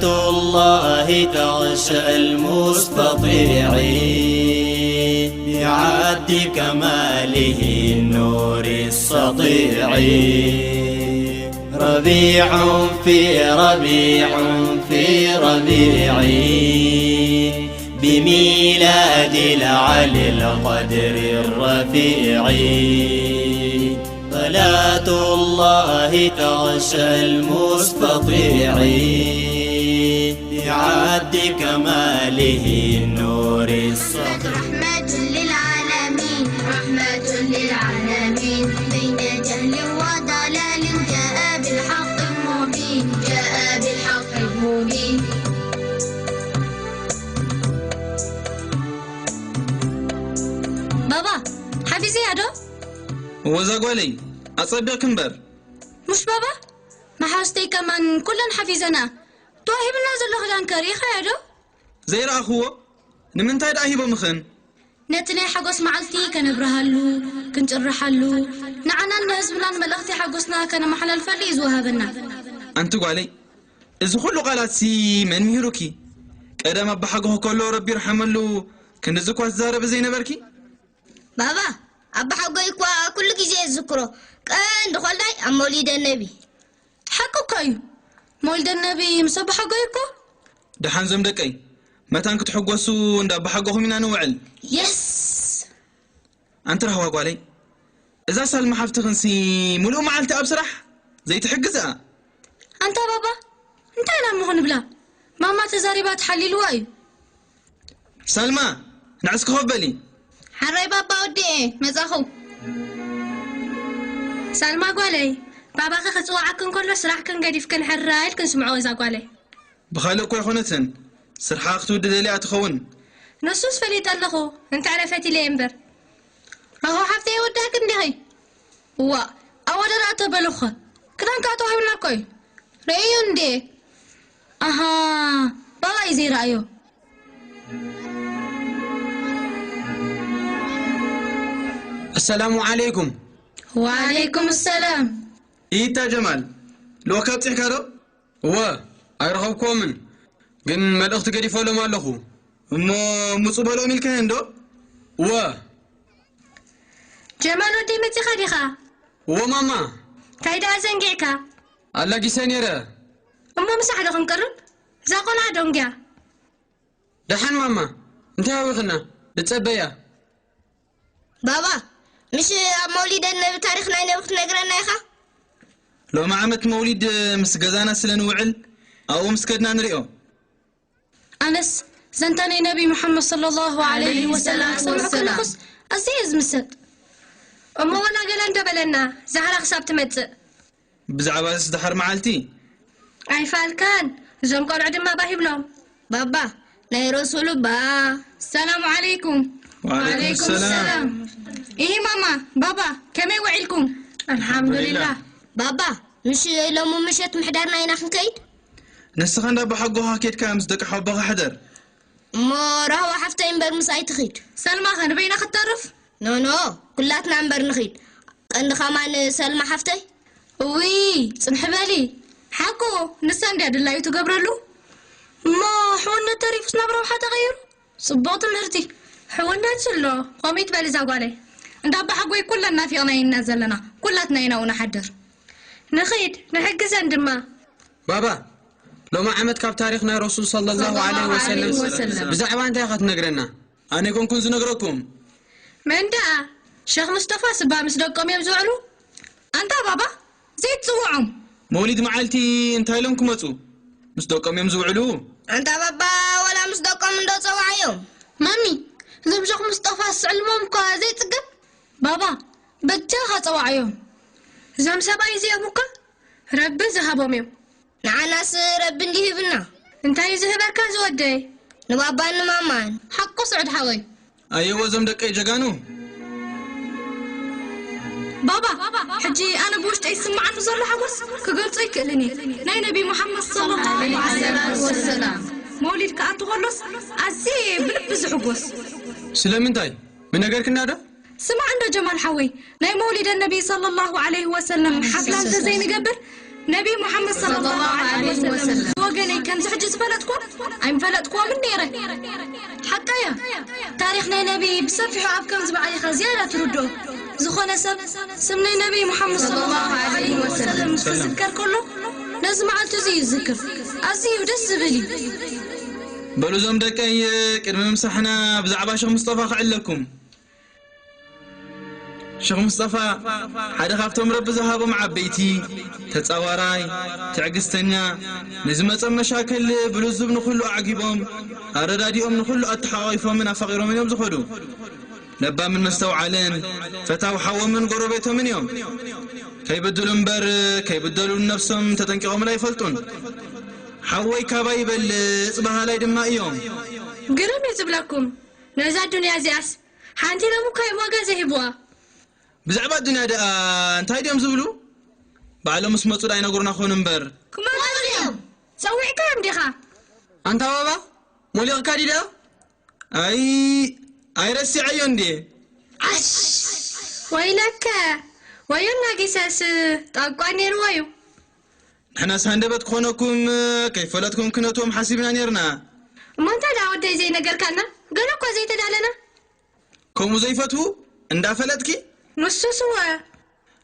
الله تغشى المستطيع بعد كماله النور السطيع. ربيع في ربيع في ربيع بميلاد العلي القدر الرفيع. صلاة الله تغشى المستطيع بعد كماله النور السطيع. رحمة للعالمين، رحمة للعالمين، بين جهل وضلال جاء بالحق المبين، جاء بالحق المبين. ባባ፣ ሓፊዘያ ዶ? እወ፣ እዛ ጓለይ፣ ኣጸቢቕኪ እምበር። ሙሽ ባባ? መሓዙተይ ከማን ኩለን ሓፊዘና። ተዋሂብና ዘሎ ክዳን ከ ርኢኻዮ ዶ? ዘይረኣኽዎ? ንምንታይ ደኣ ሂቦምኽን? ነቲ ናይ ሓጎስ መዓልቲ ከነብርሃሉ፣ ክንጭርሓሉ፣ ንዓናን ንህዝብናን መልእኽቲ ሓጎስና ከነመሓላልፈሉ እዩ ዝወሃበና። ኣንቲ ጓለይ፣ እዚ ኩሉ ቃላትሲ መን ምሂሩኪ? ቀደም ኣባሓጎኺ ከሎ ረቢ ይርሓመሉ ክንድዚ እኳ ትዛረቢ ዘይነበርኪ? ባባ፣ ኣባሓጎይ እኳ ኩሉ ግዜ እዝክሮ፣ ቀንዲ ኾልዳይ ኣብ መውሊደ ነቢ። ሓቂ እኮ እዩ። መውሊደ ነቢ ምስ ኣባሓጎይ እኮ። ደሓን ዞም ደቀይ፣ መታን ክትሕጎሱ እንዳ ኣባሓጎኹም ኢና ንውዕል። የስ! ኣንቲ ራህዋ ጓለይ፣ እዛ ሳልማ ሓፍትኽንሲ ሙሉእ መዓልቲ ኣብ ስራሕ ዘይትሕግዝ እያ። ኣንታ ባባ፣ እንታይ ኢና እሞ ክንብላ? ማማ ተዛሪባ ተሓሊልዋ እዩ። ሳልማ፣ ንዕስኪ ኮፍ በሊ። ሓራይ ባባ ወዲኤ መጻኹ። ሳልማ ጓለይ፣ ባባኺ ክጽውዓክን ከሎ ስራሕክን ገዲፍክን ሕራይ ኢልክን ስምዖ እዛ ጓለይ። ብኻልእ እኮ ኣይኮነትን፣ ስርሓ ክትውዲ ደልያ ትኸውን። ንሱስ ፈሊጠ ኣለኹ፣ እንተ ዕረፈት ኢለ እየ እምበር። ራሆ ሓፍተይ ወዳእክን ዲኺ? እዋ፣ ኣብ ወደራ እቶ በልኹ። ክዳንካ ተዋሂብና እኮ እዩ። ርእዩ እንዴ? ኣሃ፣ ባባ እዩ ዘይረኣዮ። ኣሰላሙ ዓለይኩም። ወዓለይኩም ሰላም። ኢታ ጀማል፣ ልኡኽ ኣብጺሕካ ዶ? እወ፣ ኣይረኸብኩዎምን፣ ግን መልእኽቲ ገዲፈሎም ኣለኹ። እሞ ምጹ በልኦም ኢልካዮ እንዶ? እወ። ጀማል ወደይ መጺኻ ዲኻ? እወ ማማ። እንታይ ደኣ ዘንጊዕካ? ኣላጊሰ ነይረ። እሞ ምሳሕ ዶ ክንቅርብ? እዛ ቆልዓ ደንጉያ። ደሓን ማማ፣ እንታይ ሃዊኽና? ንጸበያ። ባባ፣ ምሽ ኣብ መውሊደ ነቢ ታሪኽ ናይ ነቢ ክትነግረና ኢኻ? ሎሚ ዓመት መውሊድ ምስ ገዛና ስለ ንውዕል ኣብኡ ምስ ከድና ንሪኦ። ኣነስ ዘንታ ናይ ነቢ ሙሓመድ ሰለላሁ ዓለይሂ ዓለይሂ ወሰለም ሰላቱ ክሰምዕ ወሰላም። ከለኹስ ኣዝየ እየ ዝምሰጥ። እሞ ወላ ገለ እንዶ በለና፣ ዛህራ ክሳብ ትመጽእ። ብዛዕባ እዚ ድሓር መዓልቲ ኣይፋልካን። እዞም ቆልዑ ድማ ባህ ይብሎም። ባባ፣ ናይ ረሱሉ ባ። ሰላም ዓለይኩም። ወዓለይኩም ሰላም። ሰላም። ኢሂ ማማ፣ ባባ፣ ከመይ ውዒልኩም? ኣልሓምዱሊላህ። ባባ፣ ምሽ ሎሚ ምሸት ምሕዳርና ኢና ክንከይድ? ንስኻ እንዳ ኣቦሓጎኻ ኬድካ ምስ ደቂ ሓቦኻ ሕደር። እሞ ራህዋ ሓፍተይ እምበር ምስ ኣይትኺድ። ሰልማኸ ንበይና ክትተርፍ? ኖኖ፣ ኩላትና እምበር ንኺድ። ቀንዲ ኸማን ሰልማ ሓፍተይ። እውይ፣ ጽንሒ በሊ። ሓቁ፣ ንሳ እንድያ ድላዩ ትገብረሉ። እሞ ሕውነት ተሪፉስ ናብ ረብሓ ተቐይሩ? ጽቡቕ ትምህርቲ። ሕውነት ስሎ፣ ከምኡ ይትበል እዛ ጓለይ። እንዳ ኣባሓጎይ ኩለን ናፊቕናዮ ኢና ዘለና። ኩላትና ኢና ኣብኡ ንሓድር። ንኺድ፣ ንሕግዘን ድማ። ባባ፣ ሎሚ ዓመት ካብ ታሪኽ ናይ ረሱል ሰለላሁ ሰለላሁ ዓለይሂ ወሰለም ዓለይሂ ወሰለም። ብዛዕባ እንታይ ኢኻ ትነግረና? ኣነ ኣይኮንኩን ዝነግረኩም። መን ደኣ? ሸኽ ሙስጠፋ ስባ ምስ ደቆም እዮም ዝውዕሉ? ኣንታ ባባ፣ ዘይትጽውዖም። መውሊድ መዓልቲ እንታይ ኢሎም ክመጹ? ምስ ደቆም እዮም ዝውዕሉ። ኣንታ ባባ፣ ወላ ምስ ደቆም እንዶ ጸዋዕዮም። ማሚ፣ እዞም ሸኽ ሙስጠፋ ስዕልሞም እኳ ዘይጽገብ። ባባ፣ በጃኻ ጸዋዕዮም። እዞም ሰብኣይ እዚኦም እኳ ረቢ ዝሃቦም እዮም። ንዓናስ ረቢ እንዲህ ይህብና። እንታይ እዩ ዝህበካ ዝወደይ? ንባባን ንማማን። ሓቁ ስዑድ ሓወይ። ኣየወ እዞም ደቀይ ጀጋኑ። ባባ፣ ሕጂ ኣነ ብውሽጠይ ዝስምዓኒ ዘሎ ሓጎስ ክገልጾ ኣይክእልን እየ። ናይ ነቢ ሙሓመድ ሰለላሁ ዓለይሂ ወሰለም መውሊድ ክኣቱ ከሎስ ኣዝየ ብልቢ ዝሕጎስ። ስለምንታይ? ምነገርክና ዶ? ስማዕ እንዶ ጀማል ሓወይ፣ ናይ መውሊደ ነቢ ሰለላሁ ዓለይሂ ወሰለም ሓፍላ እንተዘይንገብር ነቢ ሙሓመድ ሰለላሁ ዐለይሂ ወሰለም ዝወገነይ ከምዚ ሕጂ ዝፈለጥኩ ኣይምፈለጥኩዎምን ነይረ። ሓቃያ ታሪኽ ናይ ነቢ ብሰፊሑ ኣብ ከምዚ በዓል ኢኻ ዝያዳ ትርድኦ። ዝኾነ ሰብ ስም ናይ ነቢ ሙሓመድ ሰለላሁ ዐለይሂ ወሰለም ክዝከር ከሎ ነዚ መዓልቲ እዚ እዩ ዝዝክር። ኣዝዩ ደስ ዝብል እዩ። በሉ እዞም ደቀይ ቅድሚ ምሳሕና ብዛዕባ ሸኽ ሙስጠፋ ክዕለኩም። ሸኽ ሙስጠፋ ሓደ ካብቶም ረቢ ዝሃቦም ዓበይቲ፣ ተጻዋራይ፣ ትዕግስተኛ፣ ንዝመጾም መሻክል ብልዙብ ንኹሉ ኣዕጊቦም፣ ኣረዳዲኦም ንኹሉ ኣተሓቋቒፎምን ኣፋቒሮምን እዮም ዝኸዱ። ለባምን መስተውዓልን፣ ፈታው ሓዎምን ጎረቤቶምን እዮም። ከይብድሉ እምበር ከይብደሉ ነብሶም ተጠንቂቖምን ኣይፈልጡን። ሓወይ ካባይ ይበልጽ በሃላይ ድማ እዮም። ግርም እዩ ዝብለኩም። ነዛ ዱንያ እዚኣስ ሓንቲ ሎሚ እኳ እዮም ዋጋ ዘይህብዋ። ብዛዕባ ኣዱንያ ደኣ እንታይ ድዮም ዝብሉ? ባዕሎም ምስ መጹ ደኣ ኣይነግሩና ኾኑ እምበር። ክመጹ ድዮም? ጸዊዕካዮም ዲኻ? ኣንታ ባባ፣ ሞሊቕካ ድዩ ደኣ? ኣይ፣ ኣይረሲዐዮ እንድየ። ዓሽ! ወይለከ፣ ወዮ እናጊሰስ ጣቋ ነይርዎ እዩ። ንሕናስ ሃንደበት ክኾነኩም ከይፈለጥኩም ክነትዎም ሓሲብና ነይርና። እሞ እንታይ ደኣ ወደይ ዘይነገርካና? ገለ እኳ ዘይተዳለና። ከምኡ ዘይፈትዉ እንዳፈለጥኪ? ንሱስ እወ።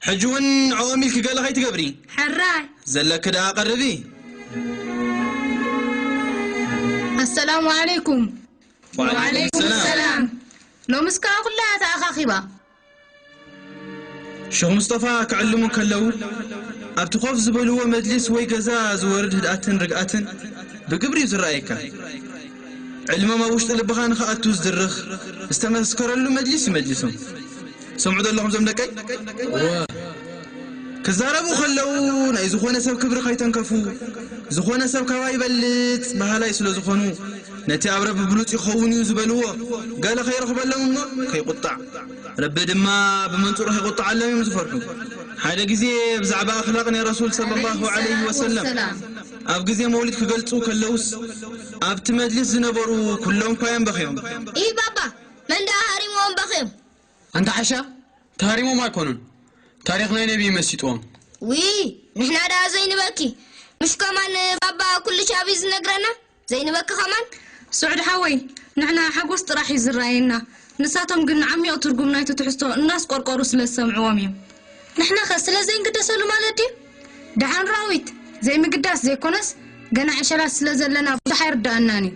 ሕጂ እውን ንዕኦም ኢልኪ ገለ ከይትገብሪ። ሕራይ። ዘለኪ ደኣ ኣቐርቢ። ኣሰላሙ ዓለይኩም። ወዓለይኩም ሰላም። ሎምስ ከኣ ኩላ እያ ተኣኻኺባ። ሸኽ ሙስጠፋ ክዕልሙ ከለዉ፣ ኣብቲ ኮፍ ዝበልዎ መጅሊስ ወይ ገዛ ዝወርድ ህድኣትን ርግኣትን ብግብሪ እዩ ዝረኣየካ። ዕልሞም ኣብ ውሽጢ ልብኻ ንኽኣቱ ዝድርኽ፣ ዝተመስከረሉ መጅሊስ እዩ መጅሊሶም። ሰምዑ ዶ ኣለኹም እዞም ደቀይ? እወ። ክዛረቡ ከለዉ ናይ ዝኾነ ሰብ ክብሪ ከይተንከፉ፣ ዝኾነ ሰብ ካባይ ይበልጽ በሃላይ ስለ ዝኾኑ፣ ነቲ ኣብ ረቢ ብሉጽ ይኸውን እዩ ዝበልዎ ገለ ከይረኽበሎም እሞ ከይቁጣዕ፣ ረቢ ድማ ብመንጽሩ ከይቁጥዓሎም እዮም ዝፈርሑ። ሓደ ግዜ ብዛዕባ ኣኽላቕ ናይ ረሱል ሰለላሁ ዐለይሂ ወሰለም ኣብ ግዜ መውሊድ ክገልጹ ከለዉስ፣ ኣብቲ መጅሊስ ዝነበሩ ኩሎም እኳ እዮም በኽዮም። ኢህ ባባ፣ መን ደኣ ሃሪምዎም በኽዮም? ኣንታ ሓሻ፣ ተሃሪሞም ኣይኮኑን። ታሪኽ ናይ ነቢ እዩ መሲጥዎም። ውይ፣ ንሕና ደኣ ዘይንበኪ። ምሽ ከማን ባባ ኩሉ ሻብ እዩ ዝነግረና? ዘይንበኪ ከማን? ስዑድ ሓወይ፣ ንሕና ሓጎስ ጥራሕ እዩ ዝረኣየና። ንሳቶም ግን ዓሚቕ ትርጉም ናይቲ ትሕዝቶ እናስቆርቆሩ ስለ ዝሰምዕዎም እዮም። ንሕናኸ ስለ ዘይንግደሰሉ ማለት ድዩ? ደሓን ራዊት፣ ዘይምግዳስ ዘይኮነስ፣ ገና ዕሸላት ስለ ዘለና ብዙሕ ኣይርድኣናን እዩ።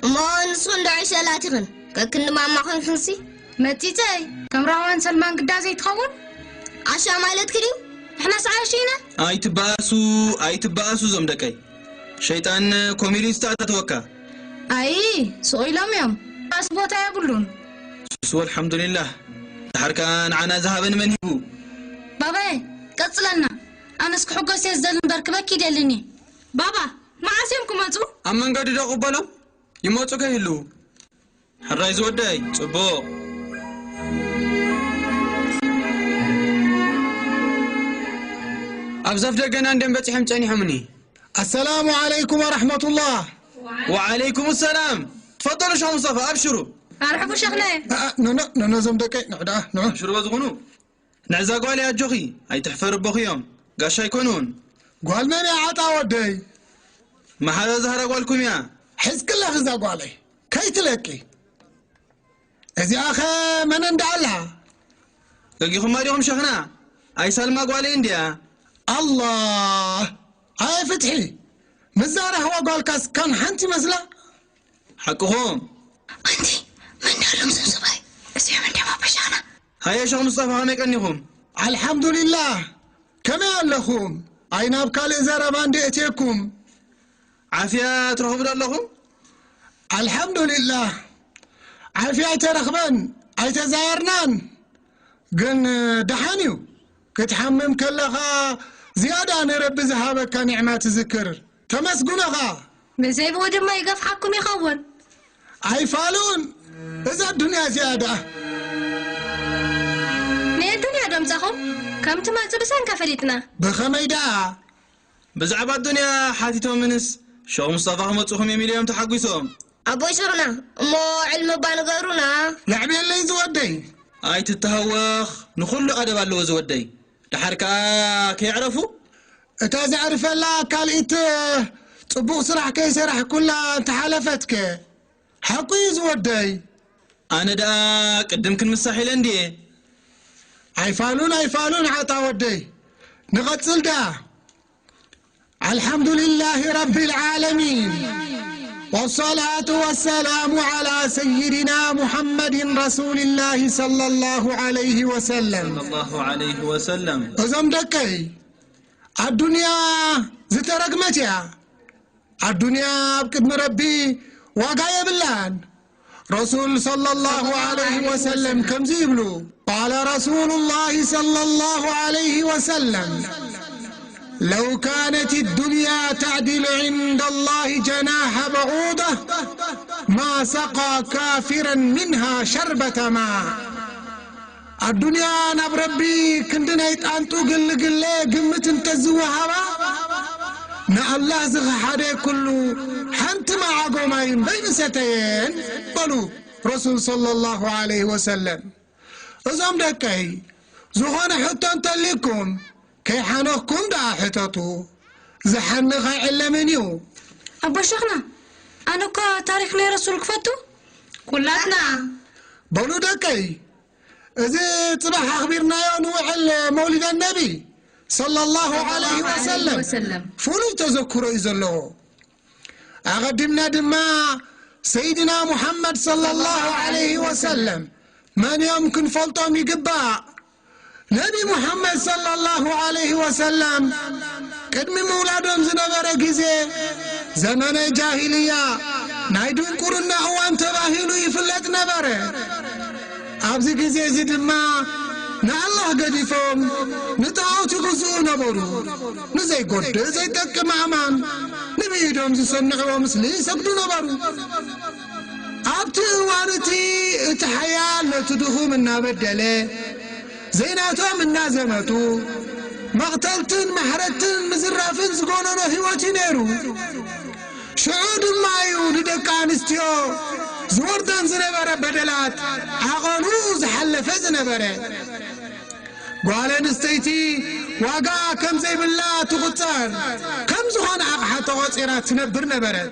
እሞ ንስኹም ዶ ዕሸላት ኢኽን? ከክንዲ ማማ ኾንክንሲ? መጺጸይ፣ ከም ራዋን ሰልማን ግዳ ዘይትኸውን? ዓሻ ማለትኪ ድዩ? ንሕናስ ዓያሹ ኢና። ኣይትበኣሱ፣ ኣይትበኣሱ እዞም ደቀይ። ሸይጣን ኮሚሉ ይስተኣታተወካ። ኣይ፣ ስቕ ኢሎም እዮም። ባእሲ ቦታ የብሉን። ሱስ ወልሓምዱሊላህ። ድሓር ከኣ ንዓና ዝሃበን መን ሂቡ? ባባየ፣ ቀጽለልና። ኣነስ ክሕጎስ እየ ዝደሊ እምበር ክበኪ ይደልን እየ። ባባ፣ መዓስ እዮም ክመጹ? ኣብ መንገዲ ዶ ቅበሎም? ይመጹ ከይህልዉ። ሕራይ ዝወደይ፣ ጽቡቕ። ኣብ ዛፍ ደገና እንድዮም በጺሖም ጸኒሖምኒ። ኣሰላሙ ዓለይኩም ወረሕመቱላህ። ወዓለይኩም ሰላም። ትፈደሉ ሸኽ ሙስጠፋ፣ ኣብሽሩ። ኣርሕቡ ሸኽናየ። ኖ፣ ኖ፣ ኖ፣ ኖ፣ ዞም ደቀይ፣ ንዑ ደኣ፣ ንዑ። ኣብሽሩ በዝኹኑ። ንዕዛ ጓለይ ኣጆኺ፣ ኣይትሕፈሪ፣ ኣቦኺ እዮም፣ ጋሻ ኣይኮኑን። ጓል መን እያ ዓጣ ወደይ? መሓዛ ዛህራ ጓልኩም እያ። ሕዝቅለኺ እዛ ጓለይ፣ ከይትለቂ። እዚኣኸ መን እንዳ ኣላ? ገጊኹማ ዲኹም ሸኽና? ኣይሳልማ ጓለይ እንድያ። ኣላህ፣ ኣየ ፍትሒ፣ ምዛ ራህዋ ጓልካስ ካን ሓንቲ መስላ? ሓቅኹም። ኣንቲ፣ መን ዳሎም እዞም ሰብኣይ? እዚኦም እንድዮም ኣቦ ሸኽና። ሃየ ሸኽ ሙስጠፋ፣ ከመይ ቀኒኹም? ኣልሓምዱሊላህ። ከመይ ኣለኹም? ኣይ ናብ ካልእ ዘረባ እንዲ እትየኩም። ዓፍያ ትረኽቡ ዶ ኣለኹም? ኣልሓምዱሊላህ። ዓፍያ ኣይተረኽበን፣ ኣይተዛየርናን። ግን ደሓን እዩ። ክትሓምም ከለኻ ዝያዳ ንረቢ ዝሃበካ ኒዕማ ትዝክር። ተመስግኖኻ። ብዘይብኡ ድማ ይገፍሓኩም ይኸውን። ኣይፋሉን። እዛ ዱንያ እዚኣ ደኣ። ንየዱንያ ዶ ኣምጻኹም? ከም ትመጹ ብሰንካ ፈሊጥና። ብኸመይ ደኣ? ብዛዕባ ኣዱንያ ሓቲቶምንስ፣ ሸኽ ሙስጠፋ ክመጹኹም እዮም ኢሉ እዮም ተሓጒሶም። ኣቦይ ሸኽና፣ እሞ ዕልሚ እባ ንገሩና። የዕብየለይ ዝወደይ። ኣይትተሃወኽ፣ ንኹሉ ኣደብ ኣለዎ ዝወደይ። ደሓር ከኣ ከየዕረፉ እታ ዘዕርፈላ ካልኢት ጽቡቕ ስራሕ ከይሰራሕኩላ እንተሓለፈትከ? ሓቁ እዩ ዝወደይ። ኣነ ደኣ ቅድም ክንምሳሕ ኢለ እንድየ። ኣይፋሉን ኣይፋሉን ዓጣ ወደይ። ንቐጽል ደኣ። الحمد لله رب العالمين، والصلاة والسلام على سيدنا محمد رسول الله صلى الله عليه وسلم. ሰለላሁ ዐለይሂ ወሰለም። እዞም ደቀይ፣ ኣዱንያ ዝተረግመት እያ። ኣዱንያ ኣብ ቅድሚ ረቢ ዋጋ የብላን። ረሱል ሰለላሁ ዐለይሂ ወሰለም ከምዚ ይብሉ። قال رسول الله صلى الله عليه وسلم: لو كانت الدنيا تعدل عند الله جناح بعوضة ما سقى كافرا منها شربة ماء. ኣዱንያ ናብ ረቢ ክንዲ ናይ ጣንጡ ግልግለ ግምት እንተዝወሃባ፣ ንኣላህ ዝኸሓደ ኩሉ ሓንቲ መዓጎ ማይ እምበይ ምሰተየን በሉ ረሱል ሰለላሁ ዐለይሂ ወሰለም። እዞም ደቀይ፣ ዝኾነ ሕቶ እንተልይኩም ከይሓነኽኩም ደኣ ሕተቱ። ዝሓንኽ ኣይዕለምን እዩ። ኣቦ ሸኽና፣ ኣነ እኳ ታሪኽ ናይ ረሱል ክፈቱ። ኩላትና። በሉ ደቀይ፣ እዚ ጽባሕ ኣኽቢርናዮ ንውዕል መውሊደ ነቢ ሰለላሁ ዐለይሂ ወሰለም ወሰለም። ፍሉይ ተዘክሮ እዩ ዘለዎ። ኣቐዲምና ድማ ሰይድና ሙሓመድ ሰለላሁ ዐለይሂ ወሰለም መን እዮም ክንፈልጦም ይግባእ። ነቢ ሙሓመድ ሰለላሁ ዐለይሂ ወሰለም ቅድሚ ምውላዶም ዝነበረ ግዜ ዘመነ ጃሂልያ ናይ ድንቁርና እዋን ተባሂሉ ይፍለጥ ነበረ። ኣብዚ ግዜ እዚ ድማ ንኣላህ ገዲፎም ንጣዖት ይግዝኡ ነበሩ። ንዘይጎድእ ዘይጠቅም ኣእማን ንብኢዶም ዝሰንዕዎ ምስሊ ይሰግዱ ነበሩ። ኣብቲ እዋን እቲ እቲ ሓያል ነቲ ድኹም እናበደለ ዘይናቶም እናዘመቱ መቕተልትን ማሕረድትን ምዝራፍን ዝጎነኖ ህይወት እዩ ነይሩ። ሽዑ ድማ እዩ ንደቂ ኣንስትዮ ዝወርደን ዝነበረ በደላት ዓቐኑ ዝሓለፈ ዝነበረ። ጓል ኣንስተይቲ ዋጋ ከም ዘይብላ ትቑጸር፣ ከም ዝኾነ ኣቕሓ ተቖጺራ ትነብር ነበረት።